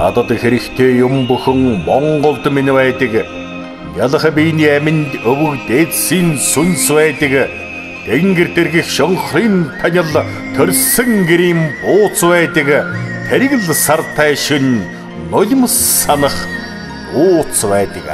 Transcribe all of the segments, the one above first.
Надад хэрэгтэй юм бүхэн Монголд минь байдаг. Ялах биений аминд өвөг дээдсийн сүнс байдаг. Тэнгэр дэргих шонхрын танил төрсөн гэрийн бууц байдаг. Тэргэл сартай шин нулимс санах нууц байдаг.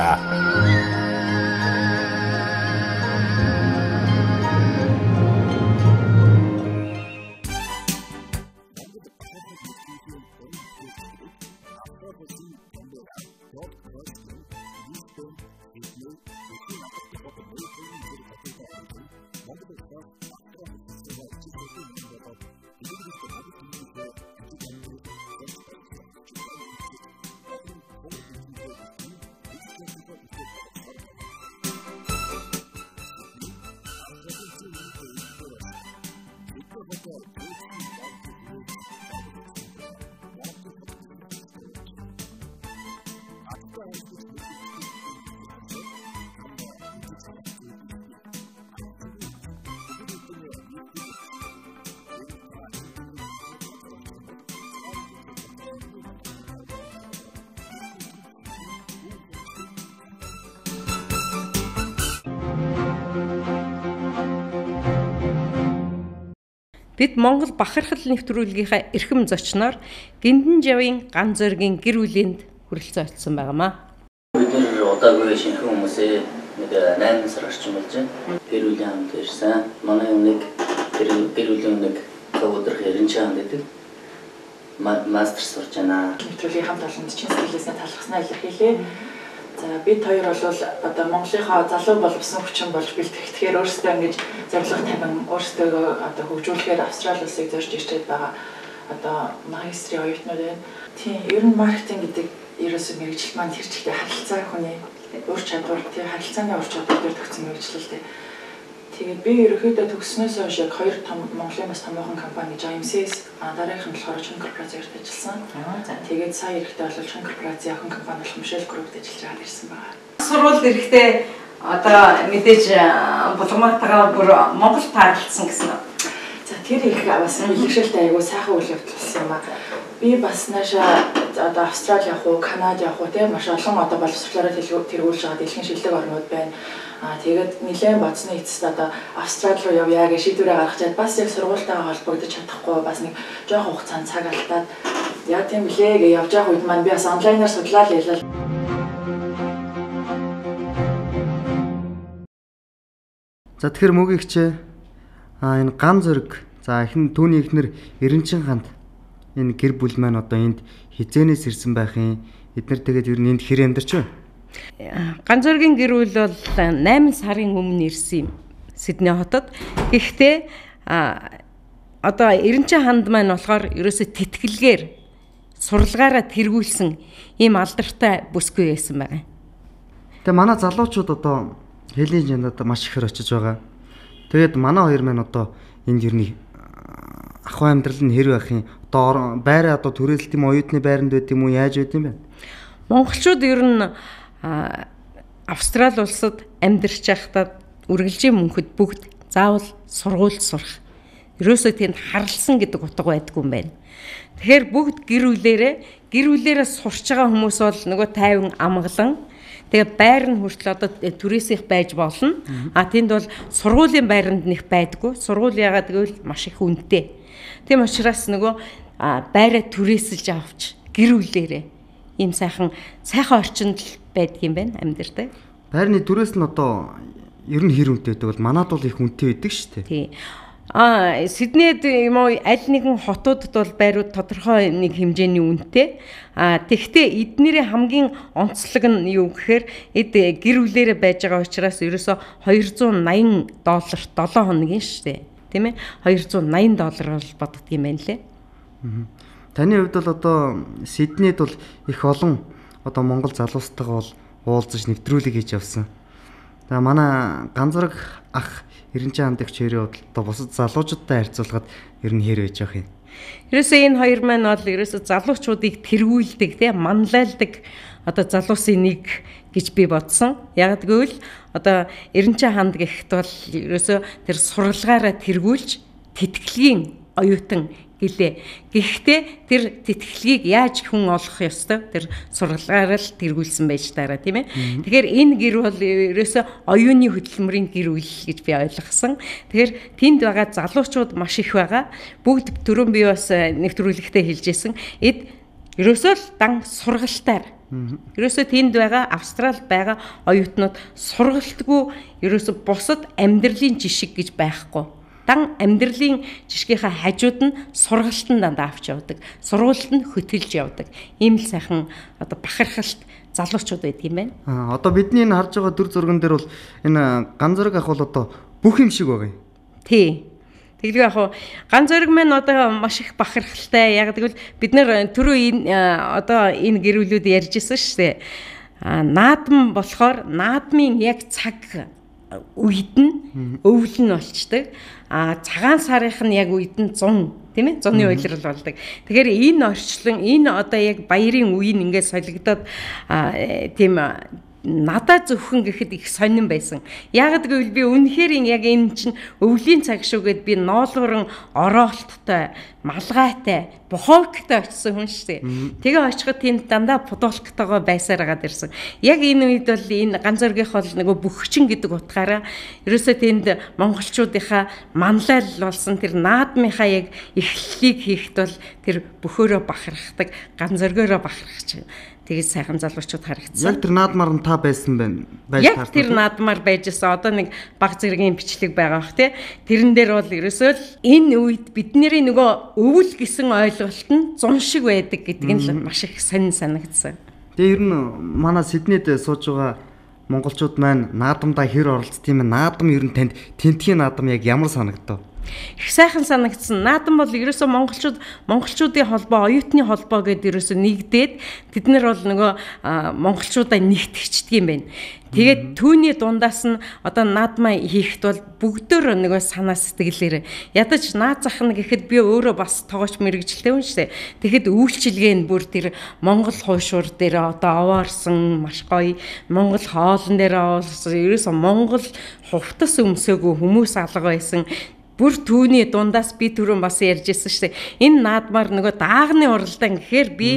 Бид Монгол бахархал нэвтрүүлгийнхаа эрхэм зочноор Гиндэн Жавын ган зоригийн гэр бүлэнд хүрэлцэн очсон байгаамаа. Бид нэр удаагүй шинэхэн хүмүүсээ нэг 8 сар орчим болж байна. Гэр бүлийн хамт ирсэн. Манай өмнөг гэр бүлийн өмнөг өдрөх Эренчин хаан гэдэг мастер сурч байна. Нэвтрүүлгийн хамт олонд чин сэтгэлээсээ талархснаа илэрхийлье. За бид хоёр бол одоо Монголынхаа залуу боловсон хүчин болж бэлтгэхээр өөрсдөө ингэж зорилго тавин өөрсдөө одоо хөгжүүлэхээр Австрали улсыг зорж ирчээд байгаа одоо магистрийн оюутнууд байна. Тийм, ер нь маркетинг гэдэг ерөөсөө мэргэжил маань тэр чигтээ харилцаа хүний ур чадвар, тийм харилцааны ур чадвар дээр төгссөн мэргэжил л дээ. Тэгээд би ерөнхийдөө төгссөнөөс хойш яг хоёр том Монголын бас томоохон компани гэж IMCS, дараагийнх нь болохоор Чин корпораци хоёрт ажилласан. Тэгээд сая ирэхдээ бол Чин корпораци охин компани болох Мишель Группт ажиллаж байгаад ирсэн байгаа. Сургуульд ирэхдээ одоо мэдээж булгамаатайгаа бүр Монгол таарлцсан гэсэн үү? За тэр их бас бэлгэшээлтэй айгүй сайхан үйл явдал болсон юм аа. Би бас наашаа одоо Австрали явах уу, Канад явах уу тийм маш олон одоо боловсролоороо тэргүүлж байгаа дэлхийн шилдэг орнууд байна. Тэгээд нэлээд бодсны эцэст одоо Австрали руу явъя гэж шийдвэрээ гаргачаад бас яг сургуультайгаа холбогдож чадахгүй бас нэг жоохон хугацаанд цаг алдаад яа тийм блэ гэж явж байгаа үед маань би бас онлайнаар судлаад ялал. За тэгэхээр мөгийн хчээ энэ ган зориг за хэн түүний эхнэр Эренчин хаанд энэ гэр бүл маань одоо энд хизээнээс ирсэн байх юм. Эднэр тэгээд ер нь энд хэр амьдарч байна? Ган зоригийн гэр бүл бол 8 сарын өмнө ирсэн юм Сидней хотод. Гэхдээ одоо Эренчин ханд маань болохоор ерөөсө тэтгэлгээр сурлагаараа тэргүүлсэн ийм алдартай бүсгүй байсан байгаа. Тэгээ манай залуучууд одоо Хэлийн жандад маш ихээр очиж байгаа. Тэгээд манай хоёр маань одоо энд ер нь ахуй амьдрал нь хэр байх юм? Одоо байраа одоо түрээсэлт юм оюутны байранд байд юм уу? Яаж байд юм бэ? Монголчууд ер нь Австрали улсад амьдарч байхдаа үргэлжийн мөнхөд бүгд заавал сургуульд сурах. Ерөөсөө тэнд харалсан гэдэг утга байдгүй юм байна. Тэгэхээр бүгд гэр бүлээрээ сурч байгаа хүмүүс бол нөгөө тайван амгалан тэгээ байр нь хүртэл одоо түрээсийнх байж болно. А тэнд бол сургуулийн байранд нэх байдгүй. Сургууль яагаад гэвэл маш их үнэтэй. Тийм учраас нөгөө байраа түрээсэлж авч гэр бүлээрээ ийм сайхан орчинд л байдаг юм байна амьдардаг. Байрны түрээс нь одоо ер нь хэр үнэтэй байдаг бол манад бол их үнэтэй байдаг шүү дээ. Тийм. Сиднейд юм уу аль нэгэн хотуудад бол байрууд тодорхой нэг хэмжээний үнэтэй. Тэгвэл эднэрийн хамгийн онцлог нь юу гэхээр эд гэр бүлээрээ байж байгаа учраас ерөөсөө $280 7 хоногийн шүү дээ. Тийм ээ? $280 бол боддог юм байна лээ. Таны хувьд бол одоо Сиднейд бол их олон одоо Монгол залуустайгаа бол уулзаж нэвтрүүлэг хийж явсан. За манай Ганзорог ах Эренчин хандагч хоёрын хувьд одоо бусад залуучуудтай харьцуулахад ер нь хэр байж байгаа юм? Ерөөсөө энэ хоёр маань бол ерөөсөө залуучуудыг тэргүүлдэг, тийм манлайлдаг одоо залуусын нэг гэж би бодсон. Яг гэвэл одоо Эренчин ханд гэхэд бол ерөөсөө тэр сурлагаараа тэргүүлж тэтгэлгийн оюутан гэлээ. Гэхдээ тэр тэтгэлгийг яаж хүн олох ёстой тэр сургалгаар л тэргүүлсэн байж таараа, тийм ээ. Тэгэхээр энэ гэр бол ерөөсөө оюуны хөдөлмөрийн гэр бүл гэж би ойлгосон. Тэгэхээр тэнд байгаа залуучууд маш их байгаа. Бүгд түрүүн би бас нэвтрүүлэгтээ хэлжсэн. Эд ерөөсөө л дан сургалтаар. Ерөөсөө тэнд байгаа Австралид байгаа оюутнууд сургалтгүй ерөөсөө бусад амьдралын жишг гэж байхгүй. Дан амьдралын жишгийнхаа хажууд нь сургалтын дандаа авч явдаг. Сургуульд нь хөтөлж явдаг. Ийм л сайхан одоо бахархалт залуучууд байдаг юм байна. Аа, одоо бидний энэ харж байгаа дүр зурган дээр бол энэ Ганзөрөг ах бол одоо бүх юм шиг байгаа юм. Тий. Тэгэлгүй яг хуу Ганзөрөг маань одоо маш их бахархалтай. Яг тэгвэл бид нэр түрүү энэ одоо энэ гэр бүлүүд ярьж исэн шүү дээ. Аа, наадам болохоор наадмын яг цаг үед нь өвөл нь болчдөг. А цагаан сарынх нь яг үед нь 100, тийм ээ, зуны улирал болдог. Тэгэхээр энэ орчлон энэ одоо яг баярын үе нь ингээд солигдоод тийм надад зөвхөн гэхэд их сонин байсан. Яг гэвэл би үнэхээр яг энэ чинь өвлийн цаг шүү гэд би ноолууран ороолттой, малгайтай, буховктай очисон хүн шүү дээ. Тэгээ очиход тэнд дандаа футболктойгоо байсаар хагаад ирсэн. Яг энэ үед бол энэ Ганзөргийнх бол нөгөө бөхчин гэдэг утгаараа ерөөсөө тэнд монголчуудынхаа манлайл болсон тэр наадмынхаа яг эхлэлийг хийхэд бол тэр бөхөөрөө бахархдаг, Ганзөргөөрөө бахархаж тэгээд сайхан залуучууд харагдсан. Яг тэр наадмаар нь та байсан байна. Байж таарсан. Яг тэр наадмаар байжсэн. Одоо нэг баг зэргийн бичлэг байгаа бах тий. Тэрэн дээр бол ерөөсөө л энэ үед бидний нөгөө өвөл гэсэн ойлголт нь зун шиг байдаг гэдэг нь л маш их сонин санагдсан. Тэгээ ер нь манай Сиднейд сууж байгаа монголчууд маань наадамдаа хэр оролцдог юм бэ? Наадам ер нь танд тентхийн наадам яг ямар санагдав? Их сайхан санагдсан. Наадам бол ерөөсөө монголчуудын холбоо, оюутны холбоо гэдээ ерөөсөө нэгдээд тэд нар бол нөгөө монголчуудаа нэгтгэждэг юм байна. Тэгээд түүний дундаас нь одоо наадмаа хийхэд бол бүгдөө нөгөө санаа сэтгэлээр ядаж наад зах нь гэхэд би өөрөө бас тоогооч мэрэгжилтэй хүн шүү дээ. Тэгэхэд үйлчилгээ нь бүр тэр Монгол хуушуур дээр одоо овоорсон маш гоё Монгол хоолн дээр овоорсон ерөөсөө Монгол хувцас өмсөөгүй хүмүүс алга байсан. Бүр түүний дундаас би түрүүн бас ярьж ирсэн шүү дээ. Энэ наадмаар нөгөө даагны уралдаан гэхээр би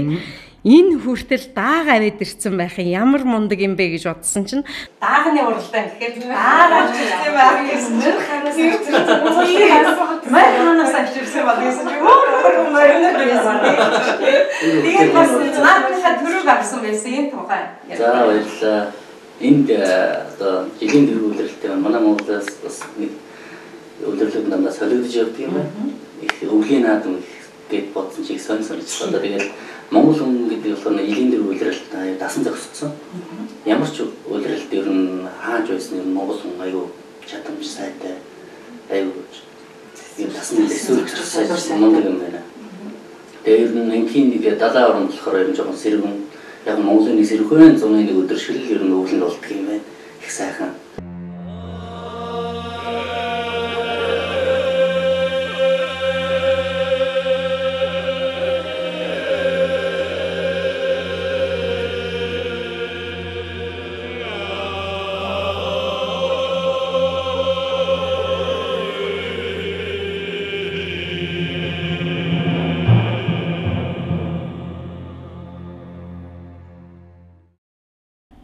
энэ хүртэл дааг аваад ирсэн байх юм ямар мундаг юм бэ гэж бодсон чинь даагны уралдаан гэхээр дааг авч ирсэн байх гэсэн нэр ханаас авчирсан. Мэр ханаас авчирсан бол гэсэн чинь өөр өөр моринор байсан. Тэгээд бас наадмынхаа төрөг авсан байсан энэ тухай. За баярлалаа. Энд одоо жилийн дөрөв улиралтай манай Монголоос бас нэг улирлууд дандаа солигдож явдаг юм байна. Их өвлийн наадам гэд бодсон чи их сонь санагдсан. Одоо тэгээд Монгол хүн гэдэг болохоор жилийн дөрөв улиралд аюу дасан зогсцсон. Ямар ч улиралд ер нь хааж байсан юм Монгол хүн аюу чадамж сайтай аюу юм дасан зэсүүрч мундаг юм байна. Тэгээд ер нь энхийн нэг далайн оронд болохоор ер нь жоохон сэргэн яг Монголын нэг сэргэн зуны нэг өдөр шиг л ер нь өвлөнд болдго юм байна. Их сайхан.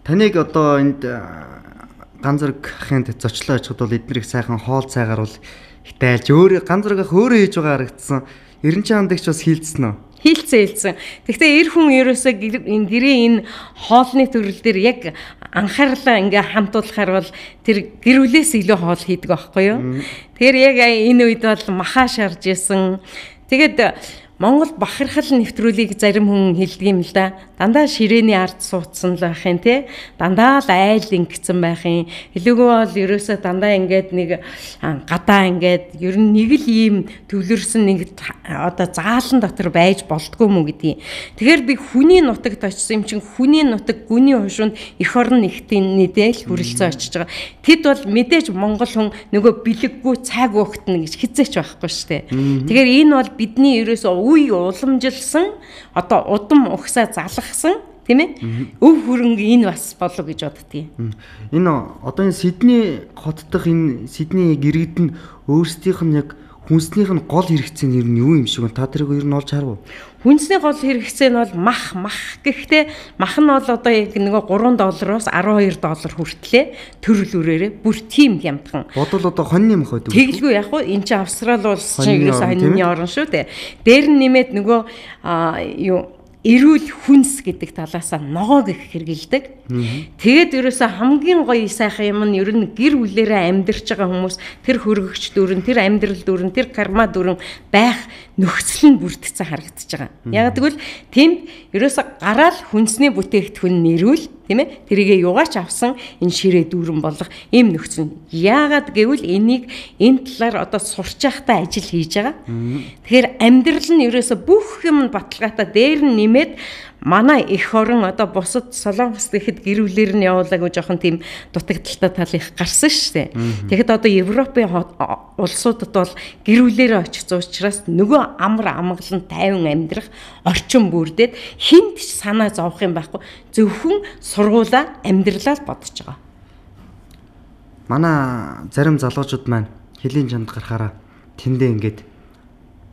Таныг одоо энд Ганзөрөг ахын зочлоо очиход бол эднэрийг сайхан хоол цайгаар бол их дайлж өөрөө Ганзөрөг ах өөрөө хийж байгаа харагдсан. Эренчин хандагч бас хийлдсэн үү? Хийлцэн. Гэхдээ эр хүн ерөөсөө энэ гэрээ энэ хоолны төрөл дээр яг анхаарлаа ингээ хамтуулахаар бол тэр гэр бүлээс илүү хоол хийдэг байхгүй юу? Тэгэхээр яг энэ үед бол маха шарж исэн. Тэгээд Монгол бахархал нэвтрүүлгийг зарим хүн хэлдэг юм л да. Дандаа ширээний ард суудсан л байх юм те. Дандаа л айл ингэсэн байх юм. Хэлээгүй бол ерөөсөө дандаа ингээд нэг гадаа ингээд ер нь нэг л ийм төвлөрсөн нэг одоо заалан дотор байж болдгоо мүү гэдгийг. Тэгэхээр би хүний нутагт очисон юм чинь хүний нутаг гүний хошуунд эх орон нэгтийн нэдэл хүрэлцэн очиж байгаа. Тэд бол мэдээж монгол хүн нөгөө бэлэггүй цайг өөхтөн гэж хизээч байхгүй шүү дээ. Тэгэхээр энэ бол бидний ерөөсөө үе уламжилсан одоо удам угсаа залгасан тийм ээ өв хөрөнгө энэ бас болов гэж боддгийг. Энэ одоо энэ Сидней хот дахь энэ Сидней иргэд нь өөрсдийнх нь яг Хүнснийх нь гол хэрэгцээ нь ер нь юу юм шиг вэ? Та тэрийг ер нь олж харав уу? Хүнсний гол хэрэгцээ нь бол мах. Гэхдээ мах нь бол одоо яг нөгөө 3 доллароос 12 доллар хүртлээ төрөл үрээрээ бүр тийм хямдхан. Бодвол одоо хоньны мах байдаг. Тэгэлгүй яг уу энэ чинь Австрали улс чинь ерөөсөө хоньны орн шүү дээ. Дээр нь нэмээд нөгөө юу эрүүл хүнс гэдэг талаасаа ногоог их хэрэгэлдэг. Тэгээд ерөөсөө хамгийн гоё сайхан юм нь ер нь гэр бүлээрээ амьдарч байгаа хүмүүс тэр хөргөгч дүрэн, тэр амьдрал дүрэн, тэр карма дүрэн байх нөхцөл нь бүрдсэн харагдаж байгаа. Яг тэгвэл тэнд ерөөсөө гараал хүнсний бүтээгдэхүүн нэрүүл, тийм ээ? Тэрийгэ югаач авсан энэ ширээ дүүрэн болох ийм нөхцөл. Яагаад гэвэл энийг энэ талаар одоо сурч байхдаа ажил хийж байгаа. Тэгэхээр амьдрал нь ерөөсөө бүх юм баталгаатай дээр нь нэмээд манай эх орон одоо бусад Солонгос гэхэд гэр бүлээр нь явуулаагүй жоохон тийм дутагдaltaй тал их гарсан шүү дээ. Тэгэхэд одоо Европын улсуудад бол гэр бүлээрээ очсон учраас нөгөө амар амгалан тайван амьдрах орчин бүрдээд хинт ч санаа зовох юм байхгүй. Зөвхөн сургуулаа амьдралаа л бодож байгаа. Манай зарим залуучууд маань хөлийн чанд гарахаараа тэндээ ингээд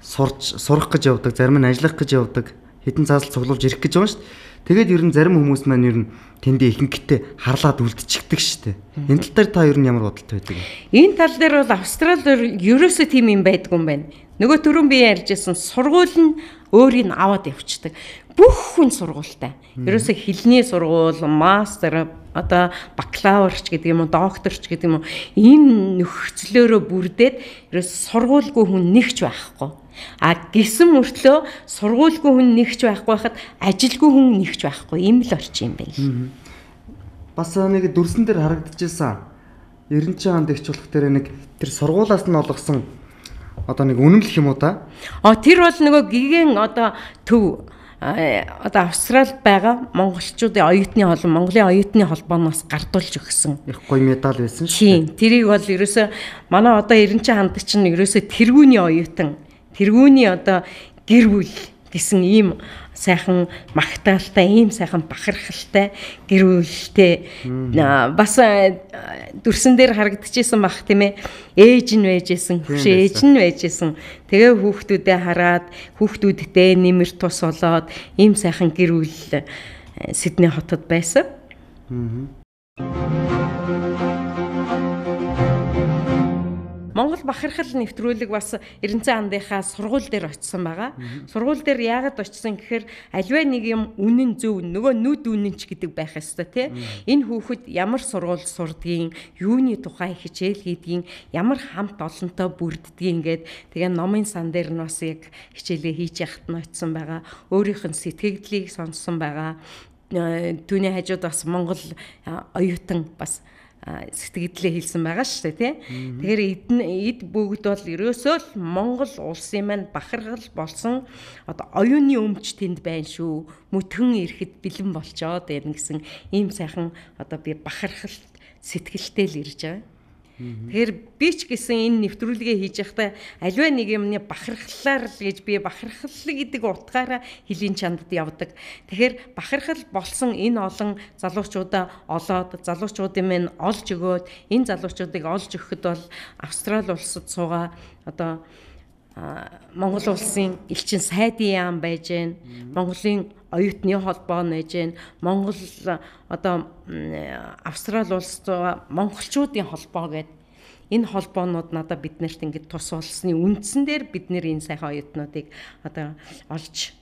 сурах гэж явдаг, зарим нь ажиллах гэж явдаг. Хэдэн цаасал цуглуулж ирэх гэж байгаа шүү дээ. Тэгээд ер нь зарим хүмүүс маань ер нь тэндээ ихэнхдээ харлаад үлдчихдэг шүү дээ. Энэ тал дээр та ер нь ямар бодолтой байдаг вэ? Энэ тал дээр бол Австралид ерөөсөө тийм юм байдгүй юм байна. Нөгөө түрүүн би ярьжсэн сургууль нь өөрийг нь аваад явчихдаг. Бүх хүн сургуультай. Ерөөсөө хэлний сургууль, мастер, одоо бакалаврч гэдэг юм уу, докторч гэдэг юм уу, энэ нөхцлөөрөө бүрдээд ерөөс сургуульгүй хүн нэг ч байхгүй. А гисэн мөртлөө сургуульгүй хүн нэг ч байхгүй байхад ажилгүй хүн нэг ч байхгүй юм л орчин юм байна. Бас нэг дүрсэн дээр харагдчихсан. 90 онд их чулах дээр нэг тэр сургуулаас нь олгосон одоо нэг үнэмлэх юм уу та? Тэр бол нөгөө гигэн одоо төв одоо Австралид байгаа монголчуудын оюутны холбоо, Монголын оюутны холбооноос гардуулж өгсөн. Их гоё медаль байсан шүү дээ. Тийм, тэрийг бол ерөөсөө манай одоо 90 ханд чинь ерөөсөө тэргүүний оюутан, тэргүүний одоо гэр бүл гэсэн ийм сайхан магтаалтай, ийм сайхан бахархалтай гэр бүлтэй бас дүрсэн дээр харагдчихсан бах тийм ээ. Ээж нь байжсэн, хөшөө ээж нь байжсэн. Тэгээ хүүхдүүдээ хараад хүүхдүүдтэй нэмэр тус болоод ийм сайхан гэр бүл Сидней хотод байсан. Монгол бахархал нэвтрүүлэг бас 90 андынхаа сургууль дээр очисон байгаа. Сургууль дээр яагаад очисон гэхээр аливаа нэг юм үнэн зөв нөгөө нүд үнэн ч гэдэг байх ёстой тий. Энэ хүүхэд ямар сургууль сурдгийн, юуны тухай хичээл хийдгийн, ямар хамт олонтой бүрддгийн гээд тэгээ номын сан дээр нь бас яг хичээлээ хийж яхад нь очисон байгаа. Өөрийнх нь сэтгэгдлийг сонссон байгаа. Түүний хажууд бас Монгол оюутан бас сэтгэгдлээ хэлсэн байгаа шүү дээ тий. Тэгэхээр эд бүгд бол ерөөсөө л Монгол улсын маань бахархал болсон одоо оюуны өмч тэнд байна шүү. Мөтгөн ирэхэд бэлэн болчоод байна гэсэн ийм сайхан одоо би бахархал сэтгэлтэй л ирж байгаа. Тэгэхээр би ч гэсэн энэ нэвтрүүлгээ хийж байхдаа аливаа нэг юмны бахархлаар л гэж би бахархал гэдэг утгаараа хөлийн чандад явдаг. Тэгэхээр бахархал болсон энэ олон залуучуудаа олоод залуучуудын минь олж өгөөд энэ залуучуудыг олж өгөхөд бол Австрали улсад суугаа одоо Монгол улсын элчин сайдын яам байж гэн, Монголын оюутны холбоо байж гэн, Монгол одоо Австрали улс монголчуудын холбоо гэдэг энэ холбоонууд надад биднэрт ингэж тус болсны үндсэн дээр бид нэр энэ сайхан оюутнуудыг одоо олж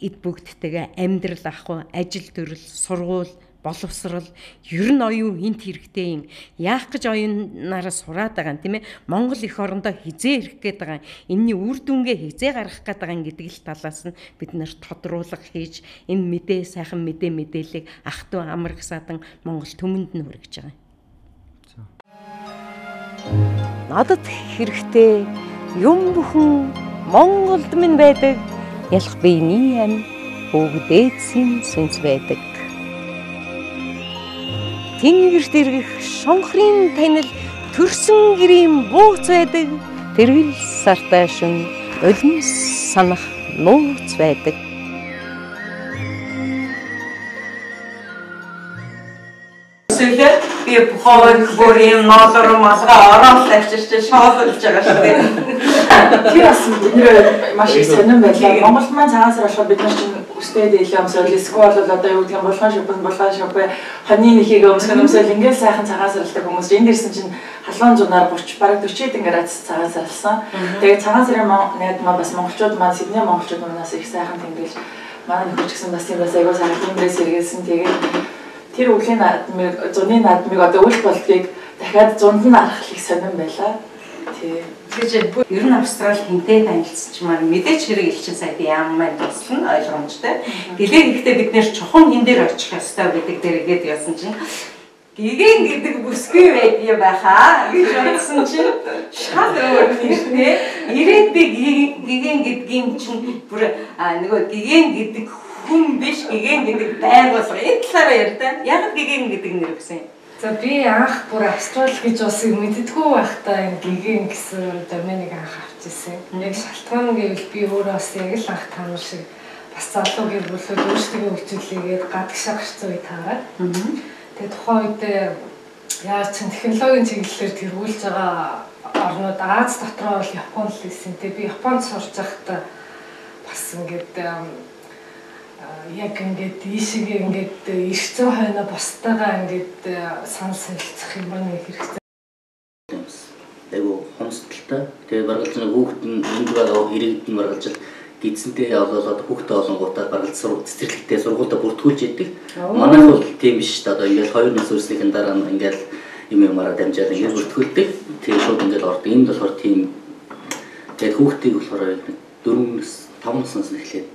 эд бүгдтэйгээ амьдрал ахгүй, ажил төрөл, сургууль, боловсрал, ер нь оюун хинт хэрэгтэй юм. Яах гэж оюунаараа сураад байгаа юм тийм ээ. Монгол эх орондоо хизээ ирэх гээд байгаа. Энийний үр дүнгээ хизээ гаргах гээд байгаа гэдэг л талаас нь бид нэр тодруулга хийж энэ мэдээ сайхан мэдээ мэдээллийг ах トゥ амраг садан Монгол түмэнд нь хүргэж байгаа юм. Надад хэрэгтэй юм бүхэн Монголд минь байдаг. Ялах биений ам бүгдээдсийн сүнс байдаг. Тэнгэрт эргэх шонхрын танил төрсөн гэрийн бууц байдаг. Тэргэл сартай шин улин санах нууц байдаг. Өсөөлөө Би пуховик бүр юм ноолор малгай ороод авчирч шоололж байгаа шүү дээ. Тэр бас бидний маш их сонирн байлаа. Монголд маань цагаан сар болохоор бид нар чинь өстэй дээлээ өмсөөл, эсвэл бол одоо юу гэдэг нь булган шуван булган шувэ хоньны нэхийг өмсгөн өмсөөл ингээл сайхан цагаан саралдаг хүмүүс. Энд ирсэн чинь халуун зунаар 30 бараг 40 хэдэн градус цагаан сарлсан. Тэгээд цагаан сарын найд маань бас монголчууд маань Сидней монголчууд манаас их сайхан тэмдэглэж манай нөхөр ч гэсэн бас юм бас айгуу сайхан тэмдрээс сэргээсэн. Тэгээд тэр өвлийн наадмыг зуны наадмыг одоо үл болдгийг дахиад зунд нь арах их сонирн байлаа. Тий. Тэгэхээр ер нь Австрали хинтэй танилцж маань мэдээч хэрэг элчин сайд яам маань туслана ойлгомжтой. Гэлээ гэхдээ бид нэр чухам хин дээр очих ёстой гэдэг дээр игээд ясан чинь гигэн гэдэг бүсгүй байд юм байхаа гэж бодсон чинь шал өөр нэртэй. Ирээд би гигэн гэдгийн чинь бүр нөгөө гигэн гэдэг хүн биш гигэн гэдэг байгууллага. Энэ талаараа ярьдаа. Яг гигэн гэдэг нэр өгсөн юм. За би анх бүр Австрали гэж улсыг мэддэггүй байхдаа энэ гигэн гэсэн доменыг анх авч ирсэн. Яг шалтгаан гэвэл би өөрөө бас яг л анх та нар шиг бас залуу гэр бүлүүд өөрсдөө хөгжүүлээгээд гадагшаа гарсан үе таарад. Тэгээ тухайн үед яаж чинь технологийн чиглэлээр тэргүүлж байгаа орнууд Аз дотроо бол Японд л байсан. Тэгээ би Японд сурч байхдаа бас ингээд яг ингээд ийшээгээ ингээд эрх зүйн хойноо бусдаагаа ингээд санал солилцох юм нэг хэрэгтэй. Айгу хомсдолтой. Тэгээ баргалж нэг хүүхэд нь энд байгаа иргэд нь баргалж гидсэнтэй явуулаад хүүхдээ олонгуудаа баргалж цэцэрлэгтээ сургуультай бүртгүүлж идэг. Манайх бол тийм биш шүү дээ. Одоо ингээд 2 нас хүрснийхэн дараа нь ингээд юм юмараа дамжаад ингээд бүртгүүлдэг. Тэгээ шууд ингээд ордог. Энд болохоор тийм. Тэгээд хүүхдийг болохоор 4 нас 5 наснаас эхлээд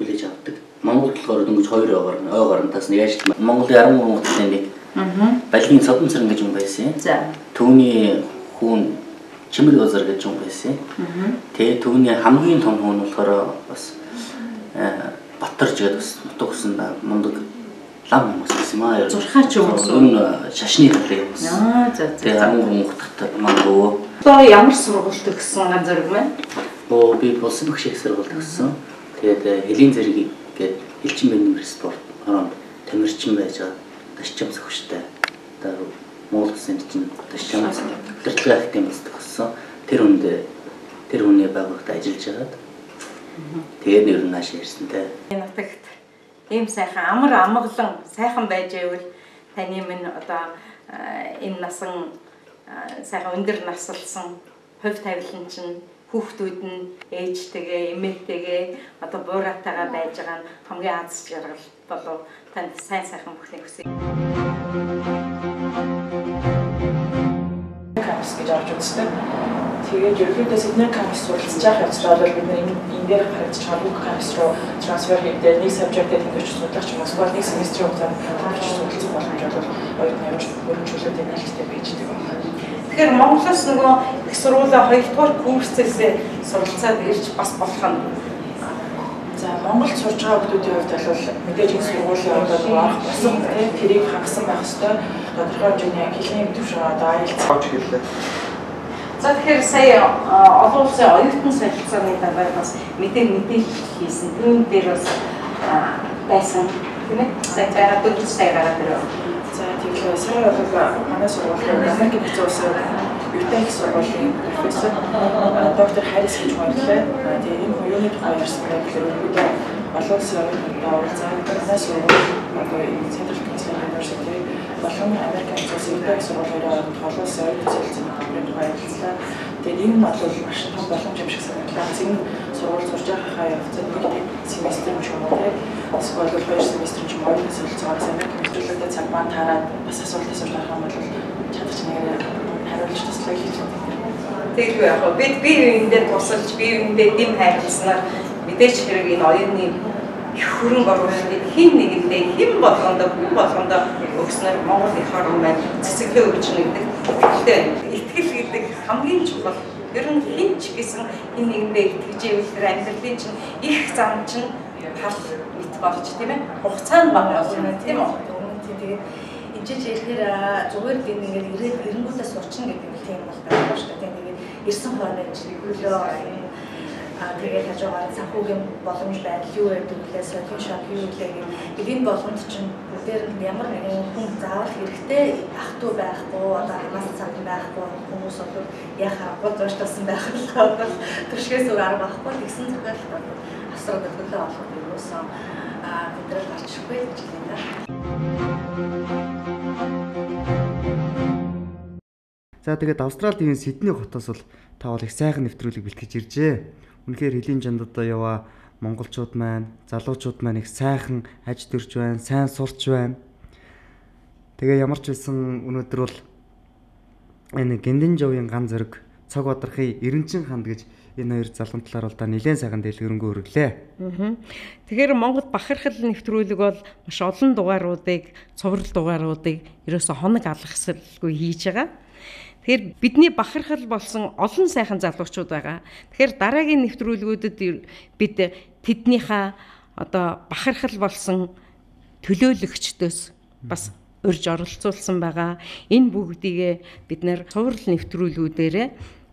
хүлээж авдаг. Монголд болохоор дөнгөж 2 ойгоор таас нь яаж Монголын 13 хотын нэг Балгийн Содон цэрэн гэж юм байсан. За. Түүний хүүн Чимэг Озар гэж юм байсан. Тэгээ түүний хамгийн том хүн болохоор бас Батарж гэдэг бас нутаг усан мундаг лам хүмүүс байсан юм аа. Зурхаач хүмүүс. Энэ шашны талын хүмүүс. Аа за за. Тэгээ 13 хотод маань өвөө. Одоо ямар сургуульд төгссөн ганц зэрэг мэ? Оо би улсын багш их сургуульд төгссөн. Тэгээд Хэлийн зэрэг гээд элчин бэнэмэр спорт ороонд тамирчин байж байгаа ташчам зөгштэй. Одоо Монгол улсын чинь ташчам удирдлагын академи бас төгссөн. Тэр хүнд тэр хүний байгууллагад ажиллаж байгаад тэгээд ер нь нааш ирсэн те. Нутагт ийм сайхан амар амгалан сайхан байж байвал таны минь одоо энэ насан сайхан өндөр насалсан хувь тавилан чинь хүүхдүүд нь ээжтэйгээ, эмээтэйгээ одоо буураатайгаа байж байгаа нь хамгийн аз жаргал болов танд сайн сайхан бүхнийг хүсье. Кампус гэж авч үздэг. Тэгээд ерөнхийдөө Сидней кампус суралцж явах явцдаа бол бид нар энэ дээр харагдаж байгаа бүх кампус руу трансфер хийхдээ нэг сабжектээр тэнд очиж судлах ч юм уу, эсвэл нэг семестрийн хугацаанд тэнд очиж судалцах боломж бол оюутны явж өргөжүүлээд нээлттэй байж байгаа байна. Тэгэхээр Монголоос нөгөө их сургуулаа 2 дугаар курсээс суралцаад ирж бас болох нь. За Монголд сурж байгаа хүмүүсийн хувьд бол мэдээж энэ сургуулийн одоо орох босго тийм тэрийг хангасан байх ёстой. Тодорхой хэмжээний хэлний төвшин одоо IELTS авч хэллээ. За тэгэхээр сая олон улсын оюутан солилцооны талаар бас мэдээлэл хийсэн. Түүн дээр бас байсан тийм ээ. Сая байгаа дөрөв сая гараад ирэв. За тэгэхээр сая бол манай сургуулийн Америк нэгдсэн улсын Юта их сургуулийн профессор доктор Харрис гэж хүн ирлээ. Тэгээ энэ хүн юуны тухай ярьсан бэ гэхээр ерөнхийдөө олон улсын оюутнуудаа уулзаад манай сургууль одоо энэ Central Queensland University болон Америк нэгдсэн улсын Юта их сургуулийн олон улсын оюутан солилцооны хөтөлбөрийн тухай ярилцлаа. Тэгээд энэ нь бол маш том боломж юм шиг санагдлаа. Энэ сургууль сурж байгаахаа явцад нэг семестр ч юм уу тийм эсвэл 2 семестр ч юм уу оюутан солилцоогоос Америк нэгдсэн цаг маань таарад бас асуулт асууж байгаа юм бол чадах чинь хариулж туслая гэж боддог. Тэгэлгүй яг хөө бид бие биендээ тусалж бие биендээ дэм хайрласнаар мэдээч хэрэг энэ оюуны их хөрөнгө оруулалтыг хэн нэгэндээ хэн болгондоо хүн болгондоо өгснөөр Монгол эх орн маань цэцэглээ өгчнө гэдэг итгэлтэй байна. Итгэл гэдэг хамгийн чухал. Ер нь хэн ч гэсэн хэн нэгэндээ итгэж ивэл тэр амьдралын чинь их зам чинь тал мэт болж тийм ээ хугацаа нь бага болно тийм үү. Тэгээд энэ ч ирэхээр зүгээр л энэ ингээд ирээд эренгүүтээ сурчна гэдэг нь тийм бол байхгүй шүү дээ. Тэгээд ирсэн хойно энэ чинь хөлөө тэгээд хажуугаар санхүүгийн боломж байдал юу байдаг вэ? Соёлын шок юу вэ гэдэг энэ боломж чинь бүр Бүгдээр нь ямар нэгэн хүн заавал хэрэгтэй ах トゥ байхгүй, одоо хамаас цадан байхгүй хүмүүс бол яг харахгүй зуршлуулсан байх л бол төршгээс өөр арга байхгүй. Тэгсэн тохиолдолд бол Австралид төлөө олоход юусан бидрэл гарч ирэхгүй гэж хэлээ да. За тэгээд Австрали энэ Сидней хотоос бол та бол их сайхан нэвтрүүлэг бэлтгэж иржээ. Үнэхээр хөлийн чанд одоо яваа монголчууд маань, залуучууд маань их сайхан аж төрж байна, сайн сурч байна. Тэгээ ямар ч байсан өнөөдөр бол энэ Гэндэнжовын ган зориг цог бадрахын Эренчин ханд гэж энэ хоёр залгын талаар бол та нэлээд сайхан дэлгэрэнгүй өргөлээ. Тэгэхээр Монгол бахархал нэвтрүүлэг бол маш олон дугааруудыг, цуврал дугааруудыг ерөөсө хоног алгасалгүй хийж байгаа. Тэгэхээр бидний бахархал болсон олон сайхан залуучууд байгаа. Тэгэхээр дараагийн нэвтрүүлгүүдэд бид тэднийхээ одоо бахархал болсон төлөөлөгчдөөс бас урьж оролцуулсан байгаа. Энэ бүгдийг бид нэр цуврал нэвтрүүлгүүдээрээ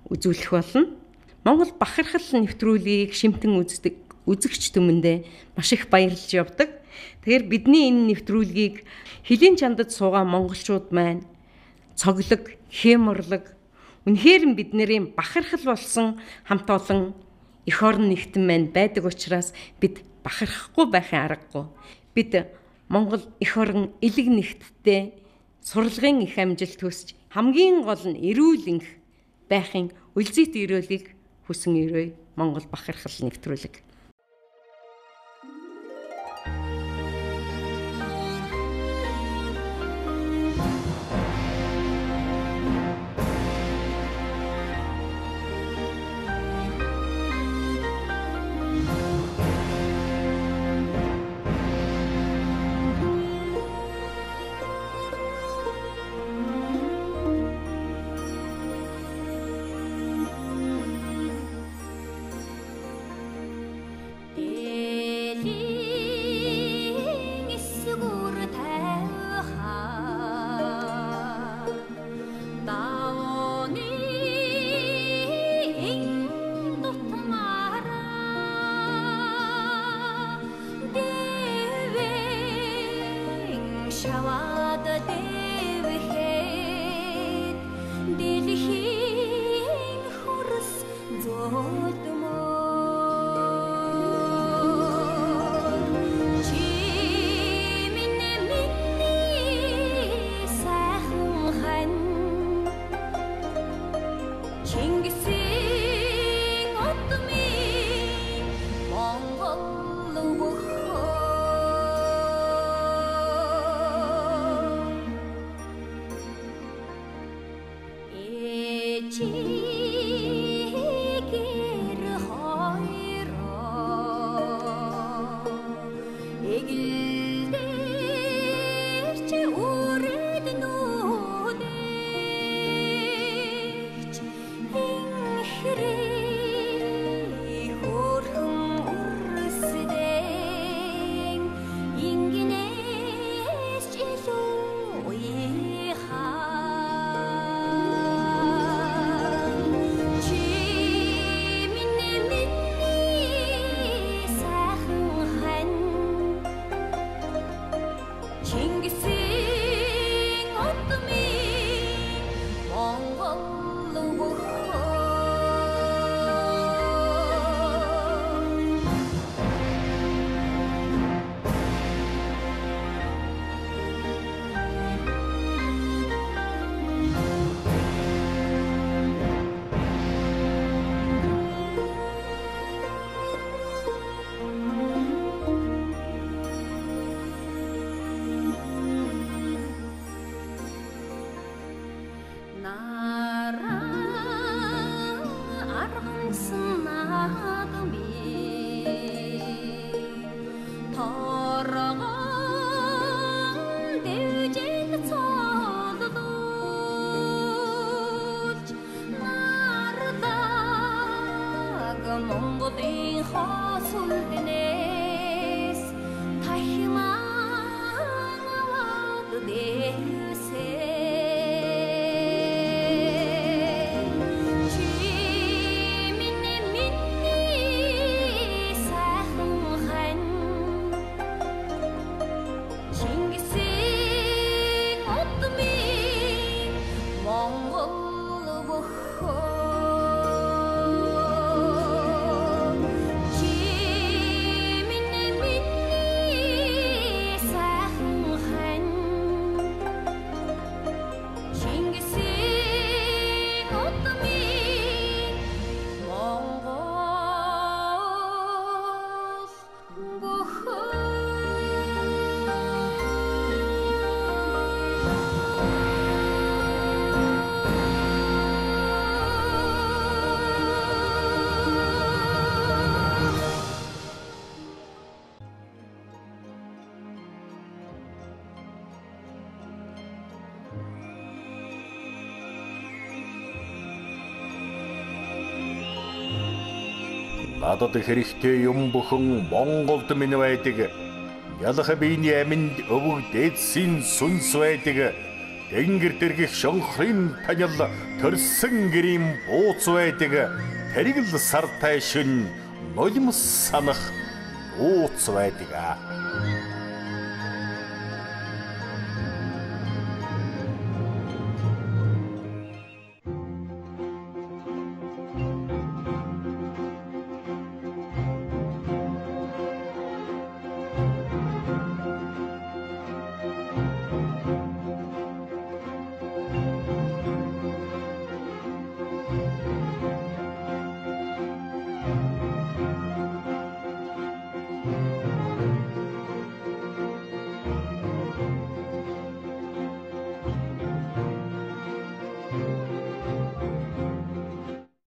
үзүүлэх болно. Монгол бахархал нэвтрүүлгийг шимтэн үздэг үзэгч түмэндээ маш их баярлж явдаг. Тэгэхээр бидний энэ нэвтрүүлгийг хөлийн чандад суугаа монголчууд маань цоглог, хэмэрлэг үнэхээр нь бидний бахархал болсон хамт олон эх орон нэгтэн маань байдаг учраас бид бахархахгүй байхын аргагүй. Бид Монгол эх орон элэг нэгттэй сурлагын их амжилт хүсч хамгийн гол нь эрүүл энх байхын үлзийт эрүүлийг хүсэн өрөөе Монгол бахархал нэвтрүүлэг. Монголын хос үлднээс тахимаа аваад дэвсээ. Надад хэрэгтэй юм бүхэн Монголд минь байдаг. Ялах биений аминд өвөг дээдсийн сүнс байдаг. Тэнгэр дэргих шонхрын танил төрсөн гэрийн бууц байдаг. Тэрэг л сартай шин нулимс санах нууц байдаг.